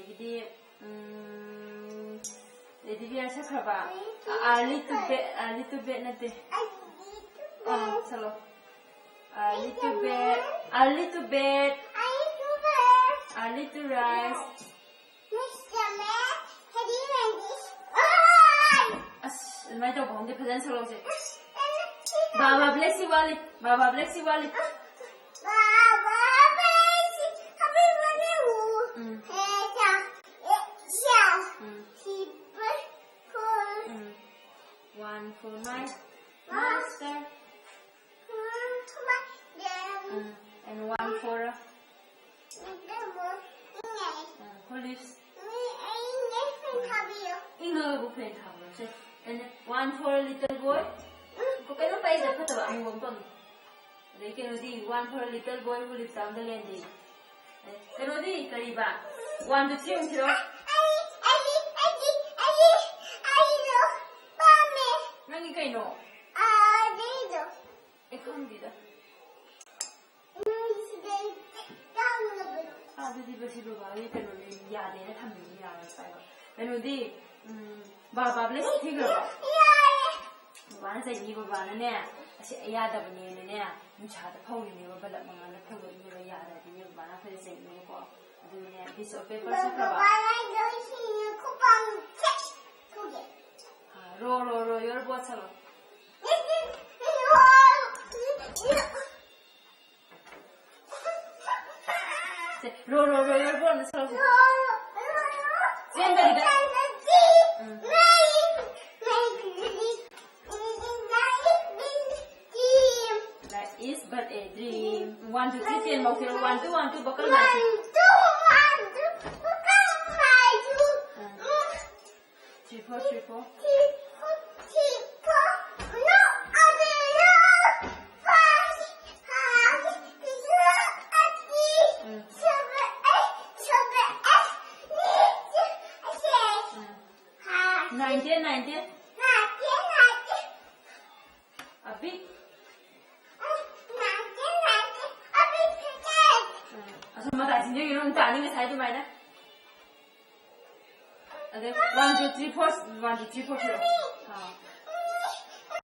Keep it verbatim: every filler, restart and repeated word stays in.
ꯑꯗꯒꯤꯗꯤ ꯎꯝ, Lady Bear ꯁꯛꯈ꯭ꯔꯕ? Early to bed, early to bed ꯅꯠꯇꯦ꯫ ꯑꯥ, ꯁꯛꯂꯣ꯫ Early to bed, early to bed, early to rise. ꯑꯁ, ꯑꯗꯨꯃꯥꯏꯅ ꯇꯧꯕ ꯈꯪꯗꯦ, ꯐꯖꯅ ꯁꯛꯂꯛꯑꯣꯁꯦ꯫ ꯕꯥꯕꯥ ꯕ꯭ꯂꯦꯛꯁꯤ ꯋꯥꯠꯂꯤ, ꯕꯥꯕꯥ ꯕ꯭ꯂꯦꯛꯁꯤ ꯋꯥꯠꯂꯤ꯫ ꯎꯝ꯫ ꯎꯝ꯫ One for my master. Um. And one for, uh, um, who lives? ꯏꯪꯉꯒꯕꯨ ꯐꯦꯟ ꯊꯥꯕ꯭ꯔꯣ? ꯁꯦ, and one for a little boy. ꯀꯩꯅꯣ ꯄꯥꯏꯗ ꯐꯠꯇꯕ ꯑꯃꯨꯕ ꯑꯃ ꯄꯝꯃꯤ꯫ ꯑꯗꯩ ꯀꯩꯅꯣꯗꯤ, one for a little boy who lives down the lane ꯗꯤ꯫ ꯑꯦ, ꯀꯩꯅꯣꯗꯤ ꯀꯔꯤꯕ? One, two, three ꯑꯃꯨꯛ ꯊꯤꯔꯛꯑꯣ꯫ ꯅꯪꯒꯤ ꯀꯩꯅꯣ? ꯑꯩ ꯈꯪꯗꯦꯗ꯫ ꯑꯗꯨꯗꯤ ꯃꯁꯤ ꯕꯕꯥꯒꯤ ꯀꯩꯅꯣꯅꯦ, ꯌꯥꯗꯦꯅ ꯊꯝꯕꯤꯕ ꯌꯥꯔꯣꯏ ꯍꯥꯏꯕ꯫ ꯀꯩꯅꯣꯗꯤ, ꯎꯝ, ꯕꯥꯕꯥ ꯕ꯭ꯂꯦꯁ ꯊꯤꯈ꯭ꯔꯕꯣ? ꯕꯕꯥꯅ ꯆꯩꯅꯤ, ꯕꯕꯥꯅꯅꯦ, ꯑꯁꯤ ꯌꯥꯗꯕꯅꯦꯅꯅꯦ, ꯅꯨꯡꯁꯥꯗ ꯐꯧꯔꯤꯅꯦꯕ, ꯕꯂꯞ ꯃꯉꯥꯜꯗ ꯐꯧꯗꯣꯛꯏꯅꯦꯕ, ꯌꯥꯗꯕꯅꯦ, ꯕꯕꯥꯅ ꯑꯩꯈꯣꯏꯗ ꯆꯩꯅꯦꯕꯀꯣ꯫ ꯑꯗꯨꯒꯅꯦ, piece of paper ꯁꯛꯈ꯭ꯔꯕ? Ah, row, row, row your boat ꯁꯛꯂꯣ꯫ Say, row, row, row your boat ꯅ ꯁꯛꯂꯣ꯫ ꯆꯦꯟꯕꯒꯤꯗ꯫ ꯎꯝ꯫ Life is but a dream. One, two, three, ꯆꯦꯟꯕ ꯍꯧꯁꯤꯔꯣ? One, two, one, two, buckle ꯃꯥꯔꯁꯤ꯫ ꯎꯝ꯫ Three, four, three, four. ꯎꯝ꯫ ꯎꯝ꯫ Nine, ten, nine, ten. ꯑꯕꯤ꯫ ꯎꯝ꯫ ꯑꯁꯣꯝ ꯃꯇꯥꯏꯁꯤꯡꯗ ꯌꯦꯡꯉꯨ, ꯇꯥꯅꯤ ꯉꯁꯥꯏ ꯑꯗꯨꯃꯥꯏꯅ꯫ ꯑꯗꯩ one two three four, one two three four ꯄꯤꯔꯛꯑꯣ꯫ ꯑꯥ꯫